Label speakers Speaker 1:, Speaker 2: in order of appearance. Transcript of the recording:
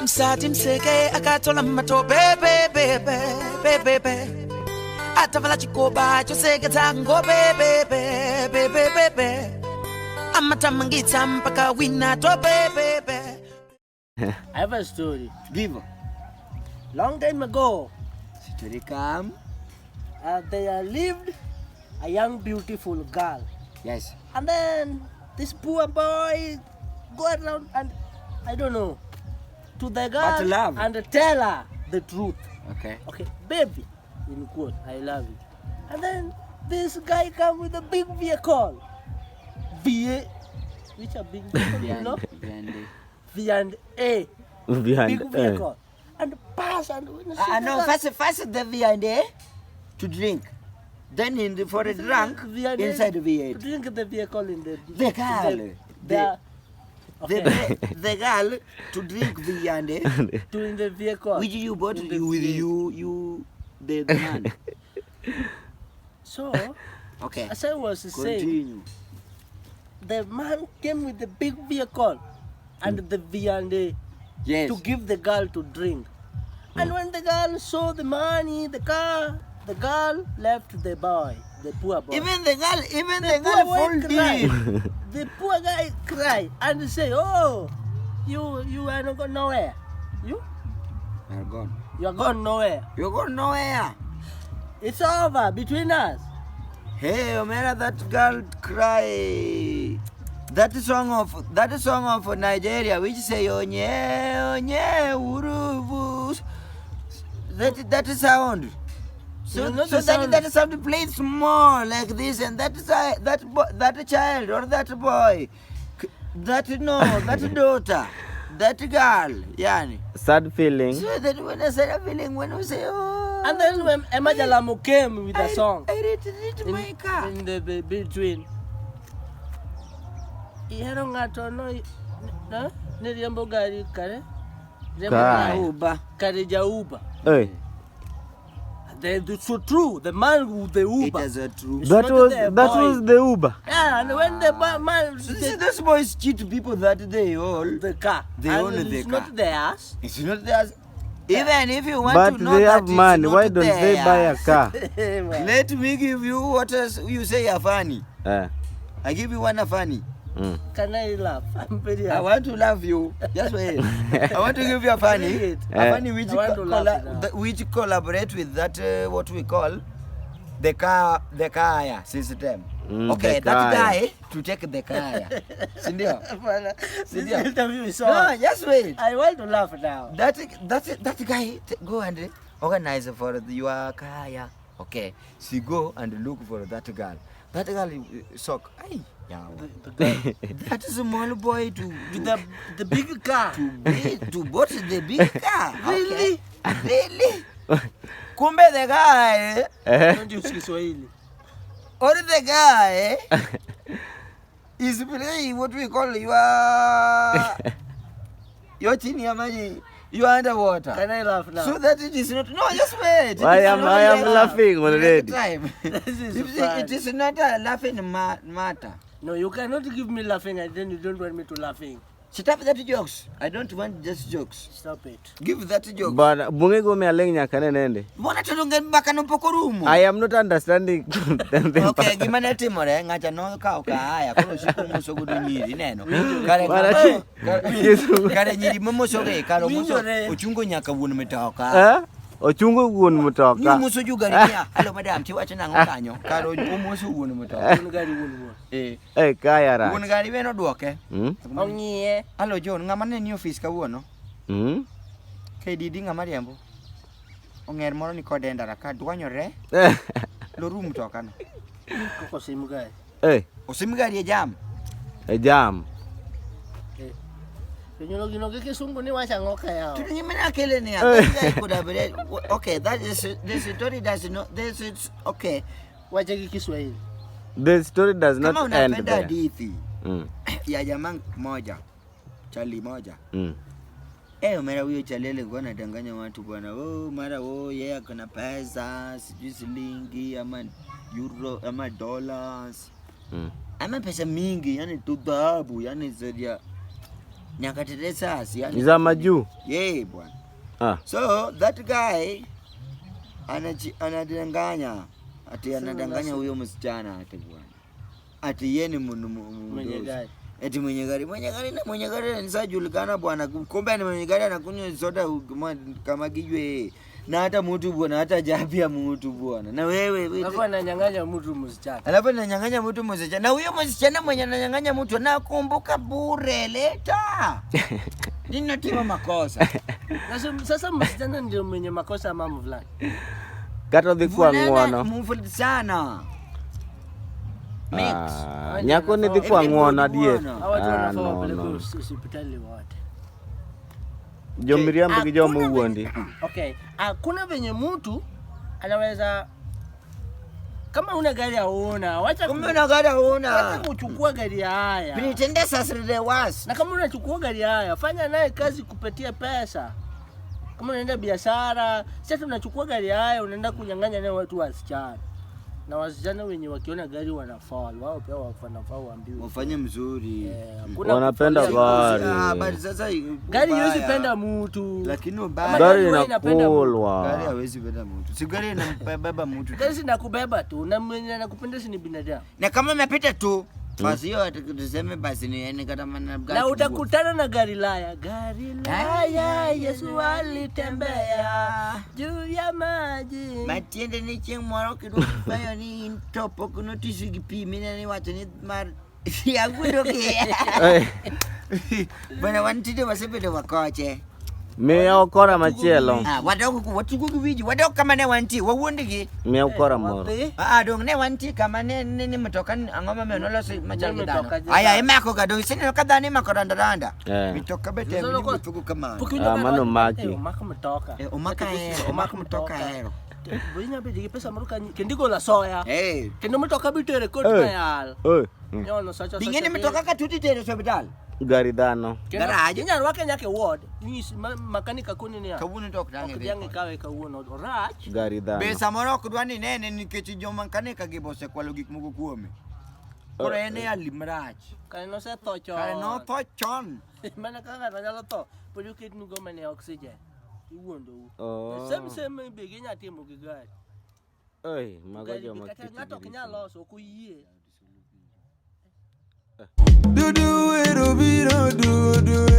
Speaker 1: Msati mseke akatola matope bebebe atavala chikoba choseketsa ngope bebebe amatamangitsa mpaka wina tope bebe.
Speaker 2: I have a story.
Speaker 3: Give.
Speaker 2: Long time ago,
Speaker 3: Story come.
Speaker 2: There lived a young beautiful girl.
Speaker 3: Yes.
Speaker 2: And then this poor boy go around and I don't know to the girl
Speaker 3: But love.
Speaker 2: And tell her the truth.
Speaker 3: Okay.
Speaker 2: Okay, baby, in quote, I love you. And then this guy come with a big vehicle. V, which a big vehicle, you know?
Speaker 3: Behind.
Speaker 2: V and A,
Speaker 4: Behind,
Speaker 2: big vehicle. And pass and when she
Speaker 3: No, first the V and A to drink. Then in the, for a drunk,
Speaker 2: V and A,
Speaker 3: inside the V8.
Speaker 2: Drink the vehicle in the
Speaker 3: The girl.
Speaker 2: The, okay.
Speaker 3: The girl to drink V and A.
Speaker 2: To in the vehicle.
Speaker 3: Which you bought
Speaker 2: In the
Speaker 3: you with
Speaker 2: V8.
Speaker 3: you the man.
Speaker 2: So,
Speaker 3: Okay.
Speaker 2: as I was saying,
Speaker 3: Continue.
Speaker 2: The man came with the big vehicle and the V and A
Speaker 3: Yes.
Speaker 2: to give the girl to drink. And when the girl saw the money, the car, the girl left the boy, the poor boy.
Speaker 3: Even the girl, even the
Speaker 2: The
Speaker 3: girl
Speaker 2: poor boy
Speaker 3: fall
Speaker 2: cried.
Speaker 3: deep.
Speaker 2: The poor guy cried and say, "Oh, you are not going nowhere. You
Speaker 3: You're gone.
Speaker 2: You are gone nowhere.
Speaker 3: You're gone nowhere.
Speaker 2: It's over between us."
Speaker 3: Hey, Omera, that girl cry. That song of Nigeria, which say onye onye urubu. That sound. So,
Speaker 2: You know
Speaker 3: so
Speaker 2: the
Speaker 3: that
Speaker 2: sound.
Speaker 3: That sound plays small like this, and that that child or that boy, that no, that daughter, that girl, yani.
Speaker 4: Sad feeling.
Speaker 3: So that when I say a feeling, when we say oh,
Speaker 2: And then when Emma Jalamo came with a song
Speaker 3: I read
Speaker 2: in,
Speaker 3: my car.
Speaker 2: in the between. Ihero ng'ato no, no ne riembo gari kare riembo
Speaker 4: Kai.
Speaker 2: gari
Speaker 3: Uber.
Speaker 2: kare ja Uber.
Speaker 4: Hey,
Speaker 2: It's so true. The man with the
Speaker 3: It
Speaker 2: Uber.
Speaker 3: is a true.
Speaker 2: It's
Speaker 4: that
Speaker 2: not
Speaker 4: was
Speaker 2: the
Speaker 4: that
Speaker 2: boy.
Speaker 4: was the Uber.
Speaker 2: Yeah, and when the man
Speaker 3: So see, those boys cheat people that they all.
Speaker 2: the car,
Speaker 3: They
Speaker 2: and
Speaker 3: own the
Speaker 2: it's
Speaker 3: car.
Speaker 2: not theirs.
Speaker 3: It's not theirs. Even if you want
Speaker 4: But
Speaker 3: to know
Speaker 4: they
Speaker 3: that
Speaker 4: have
Speaker 3: it's
Speaker 4: money.
Speaker 3: not
Speaker 4: Why don't they buy a
Speaker 3: theirs,
Speaker 4: car?
Speaker 2: Well,
Speaker 3: Let me give you what else you say are funny.
Speaker 4: Eh.
Speaker 3: I give you one a funny.
Speaker 2: Can I laugh? I'm very
Speaker 3: I
Speaker 2: happy.
Speaker 3: want to love you. Just wait. I want to give you a funny.
Speaker 2: Wait.
Speaker 3: A
Speaker 4: Eh.
Speaker 3: funny which
Speaker 2: I want to laugh now.
Speaker 3: which collaborate with that what we call the car system. Okay,
Speaker 4: The
Speaker 3: that
Speaker 4: car.
Speaker 3: guy to take the car. Sindio?
Speaker 2: Bwana, this
Speaker 3: Sindio?
Speaker 2: interview is
Speaker 3: No,
Speaker 2: on.
Speaker 3: just wait.
Speaker 2: I want to laugh now.
Speaker 3: That guy go and organize for your car. Okay, she go and look for that girl. That girl sock. Ay, yawa.
Speaker 2: The guy
Speaker 3: That small boy to
Speaker 2: with the big car.
Speaker 3: to be to bought the big car.
Speaker 2: Really?
Speaker 3: Okay. Really? Kumbe the guy
Speaker 4: Eh.
Speaker 2: Don't use Kiswahili.
Speaker 3: or the guy is playing what we call your chini ya maji, you are underwater.
Speaker 2: Can I laugh now?
Speaker 3: So that it is not no, just wait. It
Speaker 4: I
Speaker 3: is
Speaker 4: am
Speaker 3: not
Speaker 4: I am
Speaker 3: like-
Speaker 4: laughing already.
Speaker 3: Time.
Speaker 2: This is
Speaker 3: If
Speaker 2: funny.
Speaker 3: it is not a laughing matter.
Speaker 2: No, you cannot give me laughing and then you don't want me to laughing.
Speaker 3: Stop that jokes. I don't want just jokes.
Speaker 2: Stop it.
Speaker 3: Give that joke.
Speaker 4: But bunge go me aleng nyaka ne nende.
Speaker 3: Mbona tudunge mbaka no pok orumo?
Speaker 4: I am not understanding.
Speaker 3: Okay, gima ne timore, ng'acha nokawo kaaya, koro osiko moso godo nyiri, ineno? Kare
Speaker 4: Mana
Speaker 3: kare nyiri momosoge, kare omoso,
Speaker 2: Winjore.
Speaker 3: ochungo nyaka wuon mtoka.
Speaker 4: Eh? Ochungo wuon
Speaker 3: Ni
Speaker 4: mtoka.
Speaker 3: omoso ju gari niya, "Hello madam, tiwacho nang'o kanyo?" Kare omoso wuon mtoka.
Speaker 2: Wuon gari wuon wuon.
Speaker 3: Eh.
Speaker 4: Eh, kaya
Speaker 3: Wuon
Speaker 4: rach.
Speaker 3: gari be nodwoke.
Speaker 2: Ong'iye.
Speaker 3: "Hello John, ng'ama ne ni ofis kawuono?" "KDD ng'ama riembo?" Ong'er moro ni kode e ndara ka dwanyore, loru mtoka no.
Speaker 2: Koko sim gari.
Speaker 4: Eh,
Speaker 3: Osim gari e jam.
Speaker 4: e jam.
Speaker 2: Jonyuol gino gi kisungu ni wacho ang'o ka yawa?
Speaker 3: To gima nakele ni that guy could have read. Okay, that is the story does not this is okay.
Speaker 2: Wache gi Kiswahili.
Speaker 4: The story does
Speaker 3: Kama
Speaker 4: not end
Speaker 3: unapenda
Speaker 4: there.
Speaker 3: hadithi ya jamaa moja, chali moja. Eh, mara huyo chali alikuwa anadanganya watu bwana. Oh, mara oh, yeye ako na pesa, sijui shilingi ama euro ama dollars. Ama pesa mingi, yani tu dhahabu, yani zaidi ya Nyaka Texas yani.
Speaker 4: Za majuu.
Speaker 3: Yeah, bwana.
Speaker 4: Ah.
Speaker 3: So that guy anadanganya ati anadanganya huyo msichana ati bwana. Ati yeye ni
Speaker 2: Mwenye gari.
Speaker 3: Eti mwenye gari, mwenye gari na mwenye gari nishajulikana bwana. Kumbe ni mwenye gari anakunywa soda kama kijwe. Na hata mtu bwana, hata jabia mtu bwana. Na wewe
Speaker 2: Alafu ananyang'anya mtu msichana.
Speaker 3: Alafu ananyang'anya mtu msichana. Na huyo msichana mwenye ananyang'anya mtu anakumbuka bure leta. Nini natima makosa?
Speaker 2: Sasa msichana ndio mwenye makosa ama mvulana?
Speaker 4: Kata odhi kwa
Speaker 3: Mvulana,
Speaker 4: ng'uono.
Speaker 3: Mvulana. Mix.
Speaker 4: Ah, nyako ni dhi kwa ng'uono adier.
Speaker 2: Hawa watu
Speaker 4: Ah,
Speaker 2: wanafaa
Speaker 4: no,
Speaker 2: wapelekwe
Speaker 4: no.
Speaker 2: hospitali wote.
Speaker 4: Jomiriambo gi joma
Speaker 2: Hakuna
Speaker 4: owuondi.
Speaker 2: Okay, hakuna venye mtu anaweza kama una gari hauna, wacha
Speaker 3: Kumbe una gari
Speaker 2: wacha
Speaker 3: huna.
Speaker 2: kuchukua gari haya.
Speaker 3: Pretend sasa the worst.
Speaker 2: Na kama unachukua gari haya, fanya naye kazi kupatia pesa. Kama unaenda biashara, sasa tunachukua gari haya unaenda kunyang'anya naye watu wasichana. Na wasichana wenye wakiona gari wanafall, wao pia wanafaa waambiwe.
Speaker 3: Wafanye mzuri.
Speaker 2: Eh, hakuna
Speaker 4: Wanapenda
Speaker 2: kufolia.
Speaker 4: gari.
Speaker 3: Ah, but sasa
Speaker 2: Gari
Speaker 3: ubaya.
Speaker 2: haiwezi penda mtu.
Speaker 3: Lakini ubaya.
Speaker 4: Gari
Speaker 2: huwa inapenda
Speaker 4: inakulwa.
Speaker 3: Gari hawezi beba mtu. Si gari inambeba mtu.
Speaker 2: Gari si nakubeba tu, na mwenye anakupenda si ni binadamu.
Speaker 3: Na kama umepita tu basi hiyo tuseme basi ni yani kama na
Speaker 2: Na utakutana na gari laya. Gari laya, Yesu alitembea juu ya maji.
Speaker 3: Matiende ni chieng' moro kendo kifayo ni in to pok notiso gi pi mine ni wacho ni mar agwendo gi
Speaker 4: Eh,
Speaker 3: bwana wan tinde wasebedo wakoche.
Speaker 4: Miya okora machielo.
Speaker 3: Ah, wadok watugo gi wiji wadok kama ne wantie wawuondgi.
Speaker 4: Miya ukora moro.
Speaker 2: Wadhi.
Speaker 3: Ah, dong ne wantie kama ne ne ni mtoka ni ang'o momiyo noloso machal gi dhano.
Speaker 2: Mtoka ji
Speaker 3: Aya
Speaker 2: dhano.
Speaker 3: imako ga dong iseneno ka dhano imako randa randa.
Speaker 4: Eh.
Speaker 3: Mitoka be tem
Speaker 2: Sasa
Speaker 3: ni
Speaker 2: loko-
Speaker 3: wuothogo kamano.
Speaker 2: Pok iwinjo
Speaker 4: Ah,
Speaker 2: ka
Speaker 4: mano
Speaker 2: wach-
Speaker 4: maki.
Speaker 2: Eh, omako mtoka.
Speaker 3: Eh, omaka hero, omak mtoka hero.
Speaker 2: Bo inya bedo gi pesa moro kanyo kendo igolo asoya.
Speaker 3: Eh.
Speaker 2: Kendo mtoka bitere kot
Speaker 4: Eh.
Speaker 2: mayal.
Speaker 4: Eh,
Speaker 2: Nyono sacha
Speaker 3: Ding'e ni mtoka ka tuti tero e osiptal.
Speaker 4: Gari dhano.
Speaker 3: Garaj.
Speaker 2: Inyalo rwake nyaka e ward. Inyis makanika koni niya.
Speaker 3: Kawuono to ok dang'
Speaker 2: Ok
Speaker 3: idhi
Speaker 2: dhiang'
Speaker 3: kode.
Speaker 2: ikawe kawuono. Orach.
Speaker 4: Gari dhano.
Speaker 3: Be samoro ok dwa ni nene nikech joma kaneka gi osekwalo gik moko kuome. Koro en e ali marach.
Speaker 2: Kare nosetho chon.
Speaker 3: Kare notho chon.
Speaker 2: Mana kaka ng'ato nyalo tho, pod oketni go mana e oxygen. Iwuondou.
Speaker 4: Oh.
Speaker 2: Same same be ginya timo gi gari.
Speaker 4: Oi, mago
Speaker 2: Gari be
Speaker 4: joma
Speaker 2: kata
Speaker 4: kitgi
Speaker 2: ng'ato ok
Speaker 4: richo.
Speaker 2: nyal loso, ok oyie.
Speaker 5: Dudu ero biro dudu.